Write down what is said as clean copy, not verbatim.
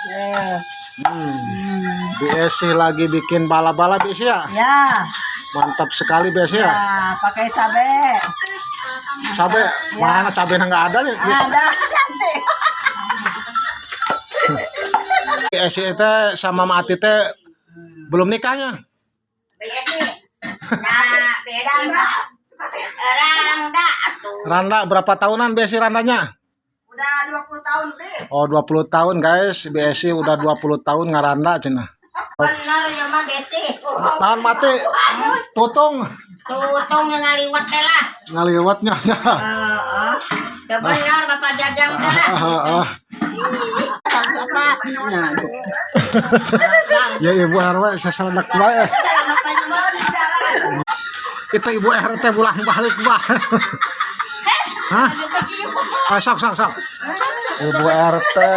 Ya. Bi Esi lagi bikin bala-bala, Bi Esi, ya? Ya. Mantap sekali, Bi Esi, ya. Ya, pakai cabe. Cabe, mana cabe nggak ada nih? Ada nanti. Bi Esi itu sama Mati teh belum nikahnya? Bi Esi. Nah, Bi Esi mah randa atuh. Randa berapa tahunan Bi Esi randanya? Udah 20 tahun lebih. Oh, 20 tahun, guys, Bi Esi udah 20 tahun ngaranda cenah. Bener ya mah, Bi Esi. Naon mati? Tutung. Tutung yang ngaliwat teh lah. Ngaliwatnya. Heeh. Ya bener Bapak Jajang teh lah. Heeh. Siapa? Nah, Ya, Ibu RW saya seledak bae. Itu Ibu RT pulang balik bah. Hah? Ah, sok sok sok. Ibu RT.